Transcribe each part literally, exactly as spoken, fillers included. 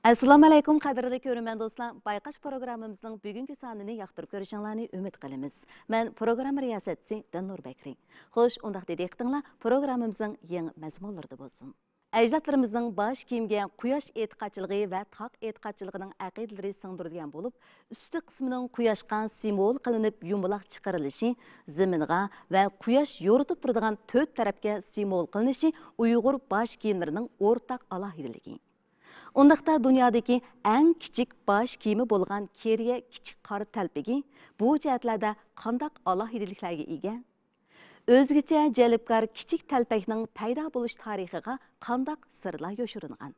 ئەسسالامۇئەلەيكۇم، قەدىرلىك كۆرۈرمەن دوستلار. بايقاش پروگراممىمىزنىڭ بۈگۈنكى سانىنى ياقتۇرۇپ كۆرۈشۈڭلارنى ئۈمىد قىلىمىز. مەن پروگرامما رىياسەتچىسى دىلنۇر بەكرى. خوش، ئۇنداقتا دىققىتىڭلار پروگراممىمىزنىڭ يېڭى مەزمۇنلىرىدا بولسۇن. ئەجدادلىرىمىزنىڭ باش كىيىمگە قۇياش ئېتىقادچىلىقى ۋە تاغ ئېتىقادچىلىقىنىڭ ئەقىدىلىرى سىڭدۈرۈلگەن بولۇپ، ئۈستى قىسمىنىڭ قۇياشقا سىمۋول قىلىنىپ يۇمىلاق چىقىرىلىشى، زېمىنغا ۋە قۇياش يورۇتۇپ تۇرىدىغان تۆت تەرەپكە سىمۋول قىلىنىشى ئۇيغۇر باش كىيىملىرىنىڭ ئورتاق ئالاھىدىلىكى. ئۇنداقتا دۇنيادىكى ئەڭ كىچىك باش كىيىمى بولغان كېرىيە كىچىك قارا تەلپىكى بۇ جەھەتلەردە قانداق ئالاھىدىلىكلەرگە ئىگە؟ ئۆزگىچە جەلپكار كىچىك تەلپەكنىڭ پەيدا بولۇش تارىخىغا قانداق سىرلار يوشۇرۇنغان؟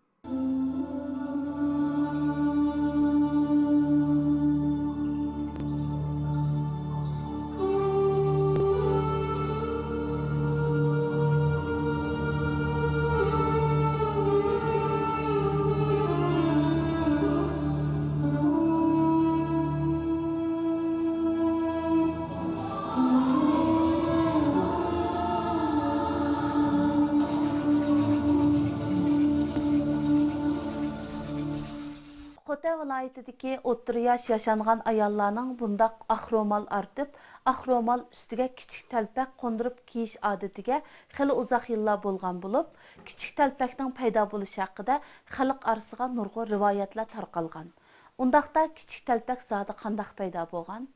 خوتەن ۋىلايىتىدىكى ئوتتۇرا ياش ياشانغان ئاياللارنىڭ بۇنداق ئاق رومال ئارتىپ، ئاق رومال ئۈستىگە كىچىك تەلپەك قوندۇرۇپ كىيىش ئادىتىگە خېلى ئۇزاق يىللار بولغان بولۇپ، كىچىك تەلپەكنىڭ پەيدا بولۇشى ھەققىدە خەلق ئارىسىغا نۇرغۇن رىۋايەتلەر تارقالغان. ئۇنداقتا كىچىك تەلپەك زادى قانداق پەيدا بولغان؟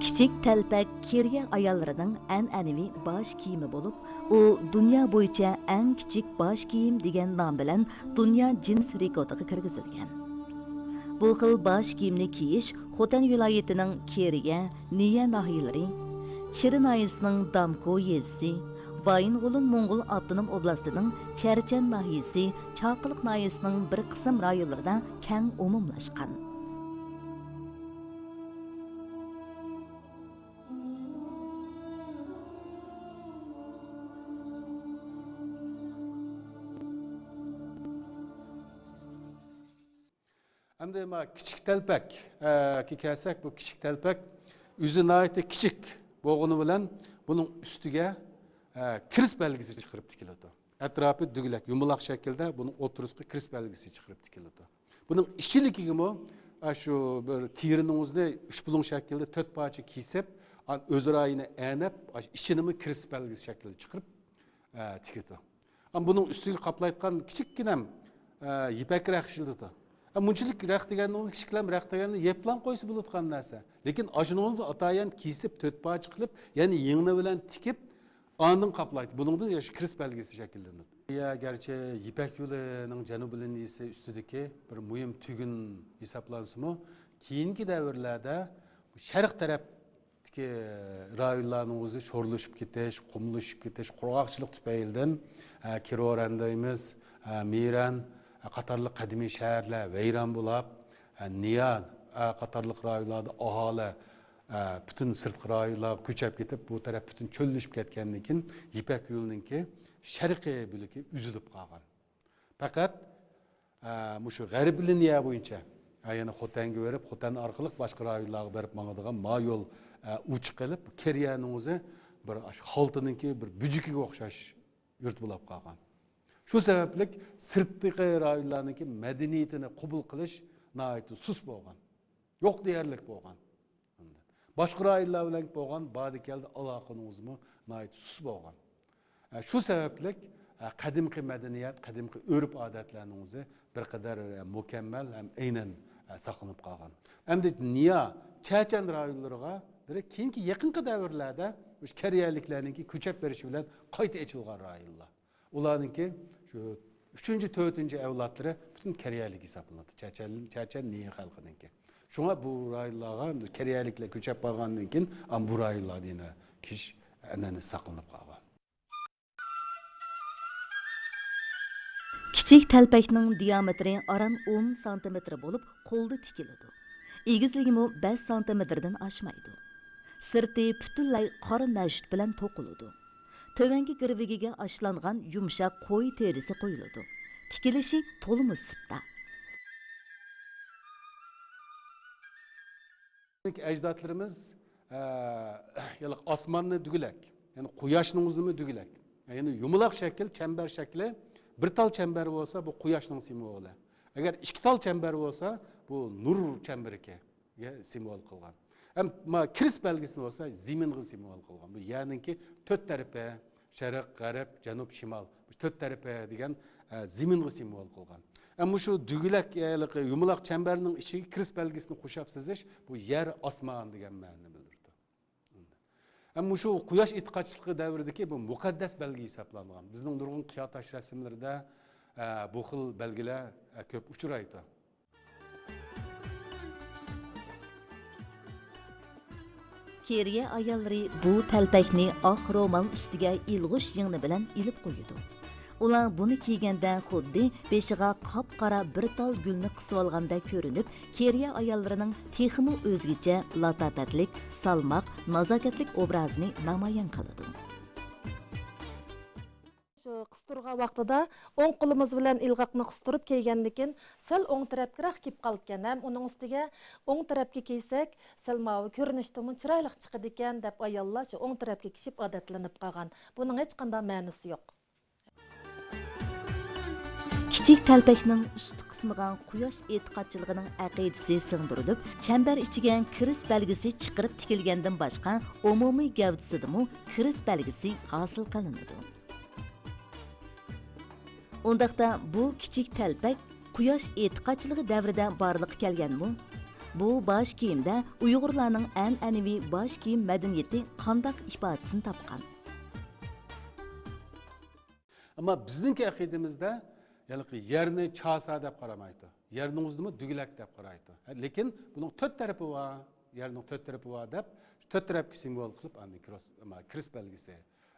كىچىك تەلپەك كېرىيە ئاياللىرىنىڭ ئەنئەنىۋى باش كىيىمى بولۇپ، ئۇ دۇنيا بويىچە ئەڭ كىچىك باش كىيىم دېگەن نام بىلەن دۇنيا جىنس رېكورتىغا كىرگۈزۈلگەن. بۇ خىل باش كىيىمنى كىيىش خوتەن ۋىلايىتىنىڭ كېرىيە، نىيە ناھىيەلىرى، چىرى ناھىيەسىنىڭ دامكو يېزىسى، بايىنغولىن موڭغۇل ئاپتونوم ئوبلاستىنىڭ چەرچەن ناھىيەسى، چاقىلىق ناھىيەسىنىڭ بىر قىسىم رايونلىرىدا كەڭ ئومۇملاشقان. ئەمدى ما كىچىك تەلپەك، ئە، كە كەلسەك، بۇ كىچىك تەلپەك ئۆزى ناھايىتى كىچىك بولغىنى بىلەن بۇنىڭ ئۈستىگە، ئە، كرېست بەلگىسى چىقىرىپ تىكىلىدۇ. ئەتراپى دۈگىلەك، يۇمىلاق شەكىلدە بۇنىڭ ئوتتۇرىسىغا كرېست بەلگىسى چىقىرىپ تىكىلىدۇ. بۇنىڭ ئىچىلىكىگىمۇ، ئە، شۇ بىر تېرىنىڭ ئۆزىنى ئۈچ بۇلۇڭ شەكلىدە تۆت پارچە كېسىپ، ئان-، ئۆزئارا يەنە ئەنەپ، ئىچىنىمۇ كرېست بەلگىسى شەكلىدە چىقىرىپ، ئە، تىكىدۇ. ئەم، بۇنىڭ ئۈستىگە قاپلايدىغان كىچىككىنەم، ئە، يىپەك رەخ ئىشلىتىدۇ. ئەم، مۇنچىلىك رەخ دېگەنىڭىز كىچىكلەم رەخ دېگەننى يېپىلان قويسا بولىدىغان نەرسە. لېكىن ئاشۇنىڭ ئاتايان كېسىپ تۆت پارچە قىلىپ، يەنە يىڭنە بىلەن تىكىپ، ئاندىن قاپلايدۇ. بۇنىڭدىن ياش كرېست بەلگىسى شەكىللىنىدۇ. يا، گەرچە يىپەك يولىنىڭ جەنۇبىي لىنىيىسى ئۈستىدىكى بىر مۇھىم تۈگۈن ھېسابلانسىمۇ، كېيىنكى دەۋرلەردە شەرق تەرەپ تىكى رايونلارنىڭ ئۆزى شورلىشىپ كېتىش، قۇملىشىپ كېتىش، قۇرغاقچىلىق تۈپەيلىدىن، ئە، كىرورەن دەيمىز، ئە، مىرەن، ئە، قاتارلىق قەدىمىي شەھەرلەر ۋەيران بولاپ، ئە، نىيا، ئە، قاتارلىق رايونلاردا ئاھالە، ئە، پۈتۈن سىرتقى رايونلارغا كۆچۈپ كېتىپ، بۇ تەرەپ پۈتۈن چۆللىشىپ كەتكەندىن كېيىن، يىپەك يولىنىڭكى شەرقىي بۆلىكى ئۈزۈلۈپ قالغان. پەقەت، ئە، مۇشۇ غەربىي لىنىيە بويىچە، ئە، يەنە خوتەنگە بېرىپ، خوتەن ئارقىلىق باشقا رايونلارغا بېرىپ ماڭىدىغان ما يول، ئە، ئوچۇق قېلىپ، كېرىيەنىڭ ئۆزى بىر ئاشۇ خالتىنىڭكى بىر بۈجۈكىگە ئوخشاش يۇرت بولاپ قالغان. شۇ سەۋەبلىك سىرتتىكى رايونلارنىڭكى مەدەنىيىتىنى قوبۇل قىلىش ناھايىتى سۇس بولغان. يوق دېيەرلىك بولغان. باشقا رايونلار بىلەن بولغان باردى كەلدى ئالاقىنىڭ ئۆزىمۇ ناھايىتى سۇس بولغان. ئە، شۇ سەۋەبلىك، ئە، قەدىمكى مەدەنىيەت، قەدىمكى ئۆرپ-ئادەتلەرنىڭ ئۆزى بىر قەدەر، ئە، مۇكەممەل ھەم ئەينەن، ئە، ساقلىنىپ قالغان. ئەمدى نىيا، چەچەن رايونلىرىغا دېرەك كېيىنكى يېقىنقى دەۋرلەردە مۇشۇ كېرىيەلىكلەرنىڭكى كۆچۈپ بېرىشى بىلەن قايتا ئېچىلغان رايونلار. ئۇلارنىڭكى شۇ ئۈچىنچى، تۆتىنچى ئەۋلادلىرى پۈتۈن كېرىيەلىك ھېسابلىنىدۇ. چەچەن، چەچەن نىيە خەلقىنىڭكى. شۇڭا بۇ رايونلارغا كېرىيەلىكلەر كۆچۈپ بارغاندىن كېيىن، ئام، بۇ رايونلاردا يەنە كىيىش ئەنئەنىسى ساقلىنىپ قالغان. كىچىك تەلپەكنىڭ دىيامېتىرى ئاران ئون سانتىمېتىر بولۇپ، قولدا تىكىلىدۇ. ئېگىزلىكىمۇ بەش سانتىمېتىردىن ئاشمايدۇ. سىرتى پۈتۈنلەي قارا مەشۇت بىلەن توقۇلىدۇ. تۆۋەنكى گىرۋىكىگە ئاشلانغان يۇمشاق قوي تېرىسى قويۇلىدۇ. تىكىلىشى تولىمۇ سىپتا. ئەجدادلىرىمىز، ئە، يەنى ئاسماننى دۈگىلەك، يەنى قۇياشنىڭ ئۆزىنىمۇ دۈگىلەك. يەنى يۇمىلاق شەكىل، چەمبەر شەكلى، بىر تال چەمبەر بولسا، بۇ قۇياشنىڭ سىمۋولى. ئەگەر ئىككى تال چەمبەر بولسا، بۇ نۇر چەمبىرىكىگە سىمۋول قىلغان. ھەم ما كىرىس بەلگىسى بولسا، زېمىنغا سىمۋول قىلغان. بۇ يەرنىڭكى تۆت تەرىپى، شەرق، غەرب، جەنۇب، شىمال، بۇ تۆت تەرىپى دېگەن، ئە، زېمىنغا سىمۋول قىلغان. ھەم مۇشۇ دۈگىلەك، يەنى يۇمىلاق چەمبەرنىڭ ئىچىگە كىرىس بەلگىسىنى قوشاپ سىزىش، بۇ يەر، ئاسمان دېگەن مەنىنى بىلدۈرىدۇ. ھەم مۇشۇ قۇياش ئېتىقادچىلىقى دەۋرىدىكى بۇ مۇقەددەس بەلگە ھېسابلانغان. بىزنىڭ نۇرغۇن قىيا تاش رەسىملىرىدە، ئە، بۇ خىل بەلگىلەر، ئە، كۆپ ئۇچرايدۇ. كېرىيە ئاياللىرى بۇ تەلپەكنى ئاق رومال ئۈستىگە ئىلغۇش يىڭنە بىلەن ئېلىپ قويىدۇ. ئۇلار بۇنى كىيگەندە خۇددى بېشىغا قاپقارا بىر تال گۈلنى قىسىۋالغاندەك كۆرۈنۈپ، كېرىيە ئاياللىرىنىڭ تېخىمۇ ئۆزگىچە، لاتاپەتلىك، سالماق، نازاكەتلىك ئوبرازىنى نامايان قىلىدۇ. شۇ قىستۇرغان ۋاقتىدا ئوڭ قولىمىز بىلەن ئىلغاقنى قىستۇرۇپ كىيگەندىكىن، سەل ئوڭ تەرەپكىرەك كىيىپ قالىدىكەن ھەم ئۇنىڭ ئۈستىگە ئوڭ تەرەپكە كىيسەك، سەل ماۋۇ كۆرۈنۈشتىمۇ چىرايلىق چىقىدىكەن دەپ ئاياللار شۇ ئوڭ تەرەپكە كىيىشىپ ئادەتلىنىپ قالغان. بۇنىڭ ھېچقانداق مەنىسى يوق. كىچىك تەلپەكنىڭ ئۈستى قىسمىغا قۇياش ئېتىقادچىلىقىنىڭ ئەقىدىسى سىڭدۈرۈلۈپ، چەمبەر ئىچىگە كىرىس بەلگىسى چىقىرىپ تىكىلگەندىن باشقا، ئومۇمىي گەۋدىسىدىمۇ كىرىس بەلگىسى ھاسىل قىلىنىدۇ. ئۇنداقتا بۇ كىچىك تەلپەك قۇياش ئېتىقادچىلىقى دەۋرىدە بارلىققا كەلگەنمۇ؟ بۇ باش كىيىمدە ئۇيغۇرلارنىڭ ئەنئەنىۋى باش كىيىم مەدەنىيىتى قانداق ئىپادىسىنى تاپقان؟ ئەمما بىزنىڭكى ئەقىدىمىزدە ھېلىقى يەرنى چاسا دەپ قارىمايدۇ. يەرنىڭ ئۆزىنىمۇ دۈگىلەك دەپ قارايدۇ. لېكىن بۇنىڭ تۆت تەرىپى بار، يەرنىڭ تۆت تەرىپى بار دەپ، شۇ تۆت تەرەپكە سىمۋول قىلىپ، ئاندىن كروس، ئەمما كىرىس بەلگىسى،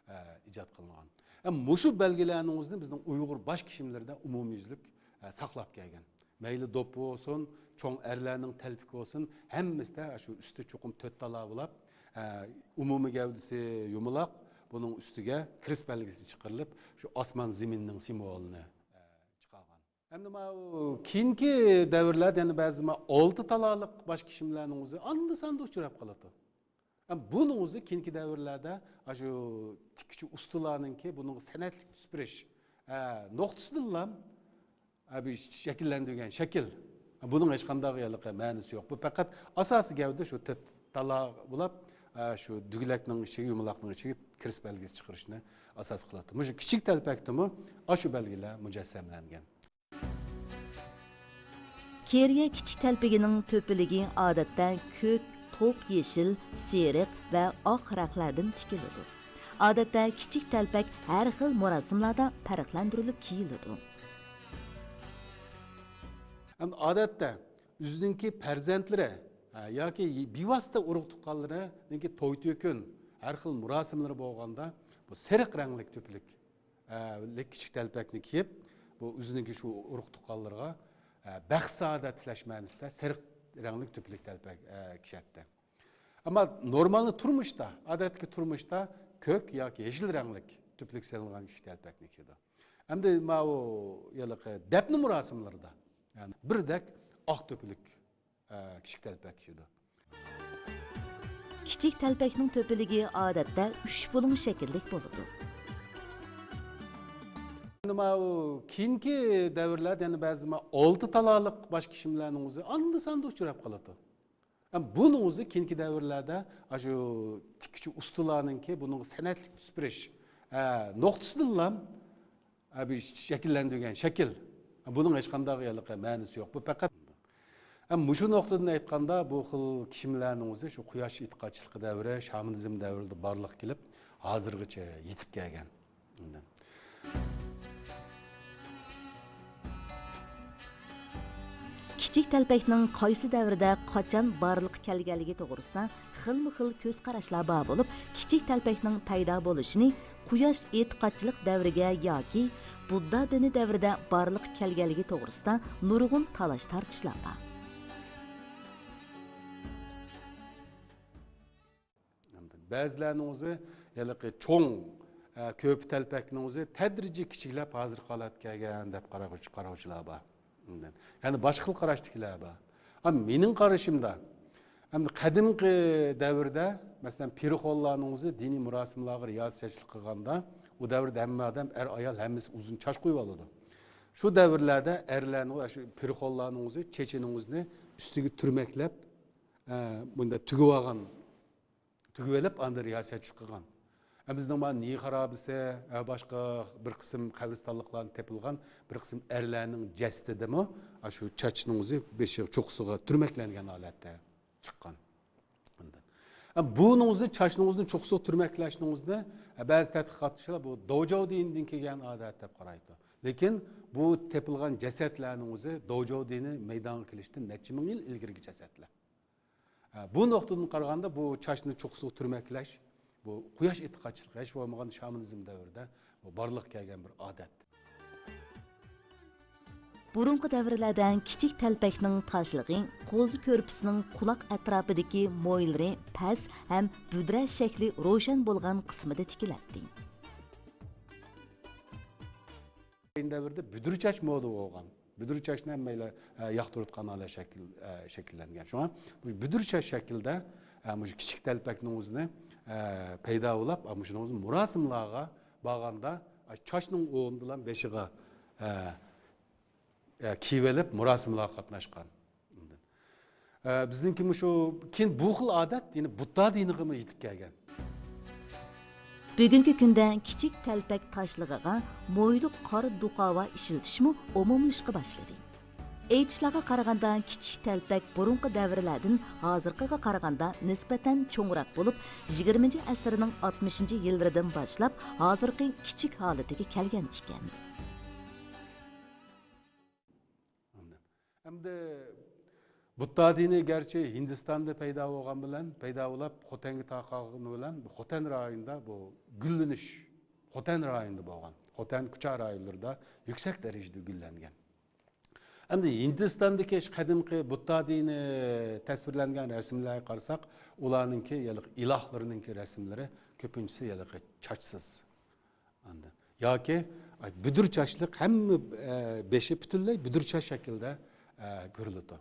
ئە، ئىجاد قىلىنغان. ھەم مۇشۇ بەلگىلەرنىڭ ئۆزىنى بىزنىڭ ئۇيغۇر باش كىيىملىرىدە ئومۇميۈزلۈك، ئە، ساقلاپ كەلگەن. مەيلى دوپپا بولسۇن، چوڭ ئەرلەرنىڭ تەلپىكى بولسۇن، ھەممىسىدە شۇ ئۈستى چوقۇم تۆت تالا بولاپ، ئە، ئومۇمىي گەۋدىسى يۇمىلاق، بۇنىڭ ئۈستىگە كىرىس بەلگىسى چىقىرىلىپ، شۇ ئاسمان زېمىننىڭ سىمۋولىنى، ئە، چىقارغان. ئەمدى ماۋۇ كېيىنكى دەۋرلەردە يەنە بەزى ما ئالتە تالالىق باش كىيىملەرنىڭ ئۆزى ئاندا-ساندا ئۇچراپ قالىدۇ. ھەم بۇنىڭ ئۆزى كېيىنكى دەۋرلەردە ئاشۇ تىككۈچى ئۇستىلارنىڭكى بۇنىڭغا سەنئەتلىك تۈس بېرىش، ئە، نۇقتىسىدىنلا، ئە، بىر شەكىللەندۈرگەن شەكىل. بۇنىڭ ھېچقانداق ھېلىقى مەنىسى يوق. بۇ پەقەت ئاساسىي گەۋدە شۇ تۆت تالا بولاپ، ئە، شۇ دۈگىلەكنىڭ ئىچىگە، يۇمىلاقنىڭ ئىچىگە كىرىس بەلگىسى چىقىرىشنى ئاساس قىلاتتى. مۇشۇ كىچىك تەلپەكتىمۇ ئاشۇ بەلگىلەر مۇجەسسەملەنگەن. كېرىيە كىچىك تەلپىكىنىڭ تۆپىلىكى ئادەتتە كۆك، توق يېشىل، سېرىق ۋە ئاق رەڭلەردىن تىكىلىدۇ. ئادەتتە كىچىك تەلپەك ھەر خىل مۇراسىملاردا پەرقلەندۈرۈلۈپ كىيىلىدۇ. ئەمدى ئادەتتە ئۆزىنىڭكى پەرزەنتلىرى، ھە، ياكى بىۋاسىتە ئۇرۇق تۇغقانلىرىنىڭكى توي تۆكۈن، ھەر خىل مۇراسىملىرى بولغاندا، بۇ سېرىق رەڭلىك تۆپىلىك، ھە، لىك كىچىك تەلپەكنى كىيىپ، بۇ ئۆزىنىڭكى شۇ ئۇرۇق تۇغقانلىرىغا، ھە، بەخت سائادەت تىلەش مەنىسىدە سېرىق رەڭلىك تۆپىلىك تەلپەك، ھە، كىيەتتى. ئەمما نورمال تۇرمۇشتا، ئادەتتىكى تۇرمۇشتا كۆك ياكى يېشىل رەڭلىك تۆپىلىك سېلىنغان كىچىك تەلپەكنى كىيىدۇ. ئەمدى ماۋۇ ھېلىقى دەپنە مۇراسىملىرىدا، يەنى بىردەك ئاق تۆپىلىك، ئە، كىچىك تەلپەك كىيىدۇ. كىچىك تەلپەكنىڭ تۆپىلىكى ئادەتتە ئۈچ بۇلۇڭ شەكىللىك بولىدۇ. ئەمدى ماۋۇ كېيىنكى دەۋرلەردە يەنە بەزى ما ئالتە تالالىق باش كىيىملەرنىڭ ئۆزى ئاندا-ساندا ئۇچراپ قالىدۇ. ھەم بۇنىڭ ئۆزى كېيىنكى دەۋرلەردە ئاشۇ تىككۈچى ئۇستىلارنىڭكى بۇنىڭغا سەنئەتلىك تۈس بېرىش، ئە، نۇقتىسىدىنلا، ئە، بىر شەكىللەندۈرگەن شەكىل. بۇنىڭ ھېچقانداق ھېلىقى مەنىسى يوق. بۇ پەقەت، ھەم مۇشۇ نۇقتىدىن ئېيتقاندا، بۇ خىل كىيىملەرنىڭ ئۆزى شۇ قۇياش ئېتىقادچىلىقى دەۋرى، شامىنىزم دەۋرىدە بارلىققا كېلىپ، ھازىرغىچە يېتىپ كەلگەن. كىچىك تەلپەكنىڭ قايسى دەۋردە، قاچان بارلىققا كەلگەنلىكى توغرىسىدا خىلمۇ خىل كۆز قاراشلار بار بولۇپ، كىچىك تەلپەكنىڭ پەيدا بولۇشىنى قۇياش ئېتىقادچىلىق دەۋرىگە ياكى بۇددا دىنى دەۋرىدە بارلىققا كەلگەنلىكى توغرىسىدا نۇرغۇن تالاش تارتىشلار بار. بەزىلەرنىڭ ئۆزى ھېلىقى چوڭ، ئە، كۆپە تەلپەكنىڭ ئۆزى تەدرىجىي كىچىكلەپ ھازىرقى ھالەتكە كەلگەن دەپ قارىغۇچ-، قارىغۇچىلار بار. يەنى باشقا خىل قاراشتىكىلەر بار. ئەمما مېنىڭ قارىشىمدا، ئەمدى قەدىمكى دەۋردە، مەسىلەن، پىرخونلارنىڭ ئۆزى دىنىي مۇراسىملارغا رىياسەتچىلىك قىلغاندا، ئۇ دەۋردە ھەممە ئادەم، ئەر-ئايال ھەممىسى ئۇزۇن چاچ قويۇۋالىدۇ. شۇ دەۋرلەردە ئەرلەرنىڭ، شۇ پىرخونلارنىڭ ئۆزى چېچىنىڭ ئۆزىنى ئۈستىگە تۈرمەكلەپ، ئە، بۇنداق تۈگۈۋالغان، تۈگۈۋېلىپ، ئاندىن رىياسەتچىلىك قىلغان. ئە، بىزنىڭ مانا نىي خارابىسى، ئە، باشقا بىر قىسىم قەبرىستانلىقلاردا تېپىلغان بىر قىسىم ئەرلەرنىڭ جەسىتىدىمۇ، ئە، شۇ چاچنىڭ ئۆزى بېشى چوققىسىغا تۈرمەكلەنگەن ھالەتتە چىققان. ئاندىن، ئە، بۇنىڭ ئۆزىنى، چاچنىڭ ئۆزىنى چوققىسىغا تۈرمەكلەشنىڭ ئۆزىنى، ئە، بەزى تەتقىقاتچىلار بۇ داۋجاۋ دىنىدىن كەلگەن ئادەت دەپ قارايدۇ. لېكىن بۇ تېپىلغان جەسەتلەرنىڭ ئۆزى داۋجاۋ دىنى مەيدانغا كېلىشتىن نەچچە مىڭ يىل ئىلگىرىكى جەسەتلەر. ئە، بۇ نۇقتىدىن قارىغاندا، بۇ چاچنى چوققىسىغا تۈرمەكلەش، بۇ قۇياش ئېتىقادچىلىقى، ھېچ بولمىغاندا شامانىزم دەۋرىدە بۇ بارلىققا كەلگەن بىر ئادەت. بۇرۇنقى دەۋرلەردە كىچىك تەلپەكنىڭ تاشلىقى قوزا كۆرپىسىنىڭ قۇلاق ئەتراپىدىكى مويلىرى پەس ھەم بۈدرە شەكلى روشەن بولغان قىسمىدا تىكىلەتتى. قېيىن دەۋرىدە بۈدرە چاچ مودا بولغان. بۈدرە چاچنى ھەممەيلەن، ئە، ياقتۇرۇۋاتقان ھالەت شەكىل، ئە، شەكىللەنگەن. شۇڭا مۇشۇ بۈدرە چاچ شەكلىدە، ئە، مۇشۇ كىچىك تەلپەكنىڭ ئۆزىنى، ئە، پەيدا بولاپ، ئە، مۇشۇنىڭ ئۆزىنى مۇراسىملارغا بارغاندا، ئە، چاچنىڭ ئورنىدا بېشىغا، ئە، ئە، كىيىۋېلىپ مۇراسىملارغا قاتناشقان. ئە، بىزنىڭكى مۇشۇ كېيىن بۇ خىل ئادەت يەنە بۇددا دىنىغىمۇ يېتىپ كەلگەن. بۈگۈنكى كۈندە كىچىك تەلپەك تاشلىقىغا مويلۇق قارا دۇخاۋا ئىشلىتىشمۇ ئومۇملىشىشقا باشلىدى. ئېيتىشلارغا قارىغاندا، كىچىك تەلپەك بۇرۇنقى دەۋرلەردىن ھازىرقىغا قارىغاندا نىسبەتەن چوڭراق بولۇپ، يىگىرمىنچى ئەسىرنىڭ ئاتمىشىنچى يىللىرىدىن باشلاپ ھازىرقى كىچىك ھالىتىگە كەلگەن ئىكەن. ئەمدى بۇددا دىنى گەرچە ھىندىستاندا پەيدا بولغان بىلەن، پەيدا بولۇپ خوتەنگە تارقالغىنى بىلەن، بۇ خوتەن رايونىدا بۇ گۈللىنىش، خوتەن رايونىدا بولغان، خوتەن، كۇچا رايونلىرىدا يۈكسەك دەرىجىدە گۈللەنگەن. ئەمدى ھىندىستاندىكى شۇ قەدىمكى بۇددا دىنى تەسۋىرلەنگەن رەسىملەرگە قارىساق، ئۇلارنىڭكى يەنى ئىلاھلىرىنىڭكى رەسىملىرى كۆپىنچىسى يەنى چاچسىز. ئاندىن ياكى، ئاي، بۈدۈر چاچلىق ھەممە، ئە، بېشى پۈتۈنلەي بۈدۈر چاچ شەكلىدە، ئە، كۆرۈلىدۇ.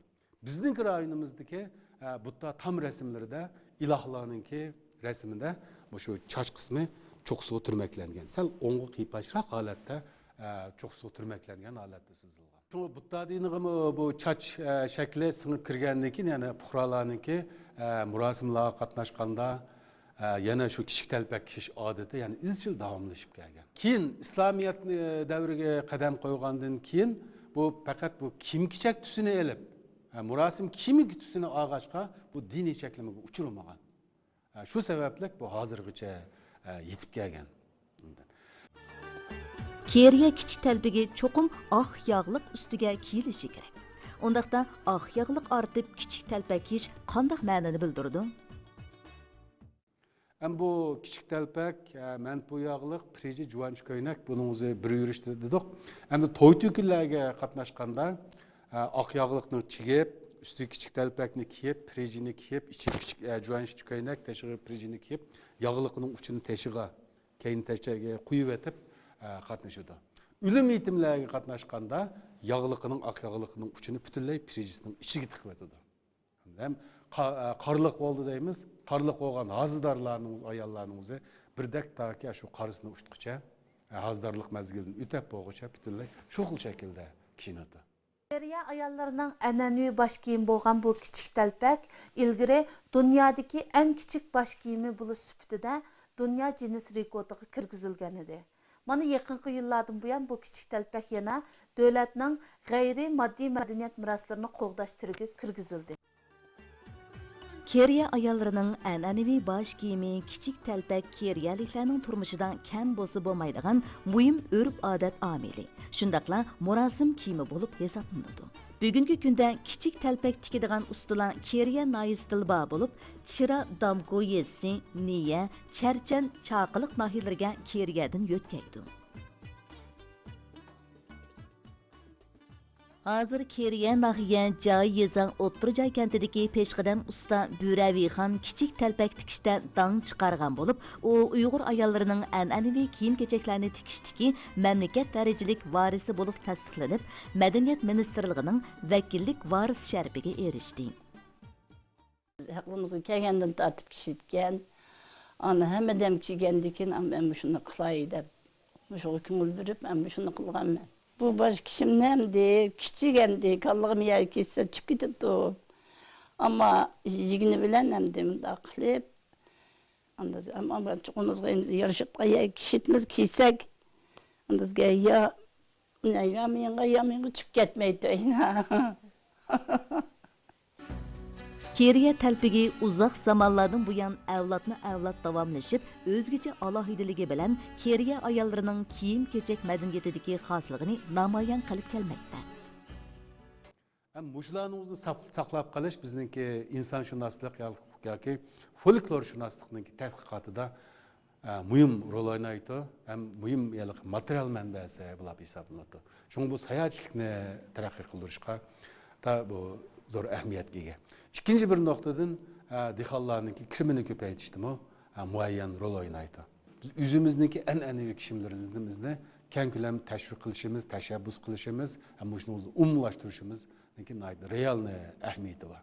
بىزنىڭكى رايونىمىزدىكى، ئە، بۇددا تام رەسىملىرىدە ئىلاھلارنىڭكى رەسىمىدە مۇشۇ چاچ قىسمى چوققىسىغا تۈرمەكلەنگەن. سەل ئوڭغا قىيپاشراق ھالەتتە، ئە، چوققىسىغا تۈرمەكلەنگەن ھالەتتە سىزىلغان. شۇڭا بۇددا دىنىغىمۇ بۇ چاچ، ئە، شەكلى سىڭىپ كىرگەندىن كېيىن، يەنە پۇقرالارنىڭكى، ئە، مۇراسىملارغا قاتناشقاندا، ئە، يەنە شۇ كىچىك تەلپەك كىيىش ئادىتى يەنە ئىزچىل داۋاملىشىپ كەلگەن. كېيىن ئىسلامىيەت، ئە، دەۋرىگە قەدەم قويغاندىن كېيىن بۇ پەقەت بۇ كىيىم-كېچەك تۈسىنى ئېلىپ، ئە، مۇراسىم كىيىمى تۈسىنى ئالغاچقا بۇ دىنىي چەكلىمىگە ئۇچرىمىغان. ئە، شۇ سەۋەبلىك بۇ ھازىرغىچە، ئە، يېتىپ كەلگەن. كېرىيە كىچىك تەلپىكى چوقۇم ئاق ياغلىق ئۈستىگە كىيىلىشى كېرەك. ئۇنداقتا ئاق ياغلىق ئارتىپ كىچىك تەلپەك كىيىش قانداق مەنىنى بىلدۈرىدۇ؟ ئەمدى بۇ كىچىك تەلپەك، ئە، مەنپۇ ياغلىق، پرىجى، جۇۋانچى كۆينەك، بۇنىڭ ئۆزى بىر يۈرۈشتە دېدۇق. ئەمدى توي-تۆكۈنلەرگە قاتناشقاندا، ئە، ئاق ياغلىقنى كىيىپ، ئۈستىگە كىچىك تەلپەكنى كىيىپ، پرىجىنى كىيىپ، ئىچىگە كىچىك، ئە، جۇۋانچى كۆينەك، تېشىغا پرىجىنى كىيىپ، ياغلىقنىڭ ئۇچىنى تېشىغا، كەينى تەشچەگە قويۇۋېتىپ، ئە، قاتنىشىدۇ. ئۆلۈم يېتىملەرگە قاتناشقاندا ياغلىقىنىڭ، ئاق ياغلىقىنىڭ ئۇچىنى پۈتۈنلەي پرىجىسىنىڭ ئىچىگە تىقىۋېتىدۇ. ھەم قا-، ئە، قارلىق بولدى دەيمىز، قارلىق بولغان ھازىدارلارنىڭ، ئاياللارنىڭ ئۆزى بىردەك تاكى شۇ قارىسىنى ئۇچتقۇچە، ئە، ھازىدارلىق مەزگىلىدىن ئۆتەپ بولغۇچە پۈتۈنلەي شۇ خىل شەكىلدە كىيىنىدۇ. كېرىيە ئاياللىرىنىڭ ئەنئەنىۋى باش كىيىمى بولغان بۇ كىچىك تەلپەك ئىلگىرى دۇنيادىكى ئەڭ كىچىك باش كىيىمى بولۇش سۈپىتىدە دۇنيا گىننېس رېكورتىغا كىرگۈزۈلگەن ئىدى. مانا يېقىنقى يىللاردىن بۇيان بۇ كىچىك تەلپەك يەنە دۆلەتنىڭ غەيرىي ماددىي مەدەنىيەت مىراسلىرىنى قوغداش تۈرىگە كىرگۈزۈلدى. كېرىيە ئاياللىرىنىڭ ئەنئەنىۋى باش كىيىمى كىچىك تەلپەك كېرىيەلىكلەرنىڭ تۇرمۇشىدا كەم بولسا بولمايدىغان مۇھىم ئۆرپ-ئادەت ئامىلى، شۇنداقلا مۇراسىم كىيىمى بولۇپ ھېسابلىنىدۇ. بۈگۈنكى كۈندە كىچىك تەلپەك تىكىدىغان ئۇستىلار كېرىيە ناھىيەسىدىلا بار بولۇپ، چىرا دامگو يېزىسى، نىيە، چەرچەن، چاقىلىق ناھىيەلىرىگە كېرىيەدىن يۆتكەيدۇ. ھازىر كېرىيە ناھىيە جاي يېزاڭ ئوتتۇرا جاي كەنتىدىكى پېشقەدەم ئۇستا بۈرەۋىخان كىچىك تەلپەك تىكىشتە داڭ چىقارغان بولۇپ، ئۇ ئۇيغۇر ئاياللىرىنىڭ ئەنئەنىۋى كىيىم-كېچەكلەرنى تىكىشتىكى مەملىكەت دەرىجىلىك ۋارىسى بولۇپ تەستىقلىنىپ، مەدەنىيەت مىنىستىرلىقىنىڭ ۋەكىللىك ۋارىسى شەرىپىگە ئېرىشتى. ھەقلىمىزگە كەلگەندىن تارتىپ كىيىدىكەن. ئانا ھەممە دەم كىيگەندىن كېيىن، ئانا مەن مۇشۇنى قىلاي دەپ، مۇشۇغا كۆڭۈل بېرىپ، مەن مۇشۇنى قىلغانمەن. بۇ باش كىشىمنى ئەمدى كىچىك ئەمدى كاللىغىم يەرگە كەتسە چۈشۈپ كېتىدۇ. ئەمما يېگىنى بىلەن ئەمدى مۇنداق قىلىپ، ئەمدى ئەمما چوقۇمىزغا ئەمدى يارىشىدىغان يەرگە كىيىشىمىز كىيسەك، ئەمدى بىزگە يا، يا مېڭە، يا مېڭە چۈشۈپ كەتمەيدۇ. كېرىيە تەلپىگى ئۇزاق زامانلاردىن بۇيان ئەۋلادمۇ ئەۋلاد داۋاملىشىپ، ئۆزگىچە ئالاھىدىلىكى بىلەن كېرىيە ئاياللىرىنىڭ كىيىم-كېچەك مەدەنىيىتىدىكى خاسلىقىنى نامايان قىلىپ كەلمەكتە. ھەم مۇشۇلارنى ئۆزىنى ساق-، ساقلاپ قېلىش بىزنىڭكى ئىنسانشۇناسلىق ياكى فولكلورشۇناسلىقنىڭكى تەتقىقاتىدا ئە، مۇھىم رول ئوينايدۇ ھەم مۇھىم ھېلىقى ماتېرىيال مەنبەسى بولۇپ ھېسابلىنىدۇ. شۇڭا بۇ ساياھەتچىلىكنى تەرەققىي قىلدۇرۇشقا تا بۇ زور ئەھمىيەتكە ئىگە. ئىككىنچى بىر نۇقتىدىن، ئە، دېھقانلارنىڭكى كىرىمىنى كۆپەيتىشتىمۇ، ئە، مۇئەييەن رول ئوينايدۇ. بىز ئۆزىمىزنىڭكى ئەنئەنىۋى كىيىملىرىمىزنى كەڭ كۆلەم تەشۋىق قىلىشىمىز، تەشەببۇس قىلىشىمىز ھەم مۇشۇنى ئوزىنى ئومۇملاشتۇرۇشىمىزنىڭكى ناھايىتى رېئالنى ئەھمىيىتى بار.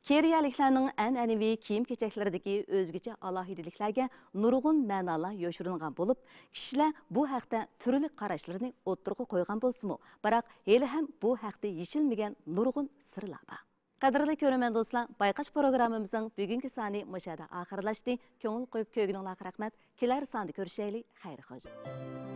كېرىيەلىكلەرنىڭ ئەنئەنىۋى كىيىم-كېچەكلىرىدىكى ئۆزگىچە ئالاھىدىلىكلەرگە نۇرغۇن مەنالار يوشۇرۇنغان بولۇپ، كىشىلەر بۇ ھەقتە تۈرلۈك قاراشلىرىنى ئوتتۇرىغا قويغان بولسىمۇ، بىراق ھېلىھەم بۇ ھەقتە يېشىلمىگەن نۇرغۇن سىرلار بار. قەدىرلىك كۆرۈرمەن دوستلار، بايقاش پروگراممىمىزنىڭ بۈگۈنكى سانى مۇشۇ يەردە ئاخىرلاشتى. كۆڭۈل قويۇپ كۆرگىنىڭلارغا رەھمەت. كېلەر ساندا كۆرۈشەيلى. خەير خوش.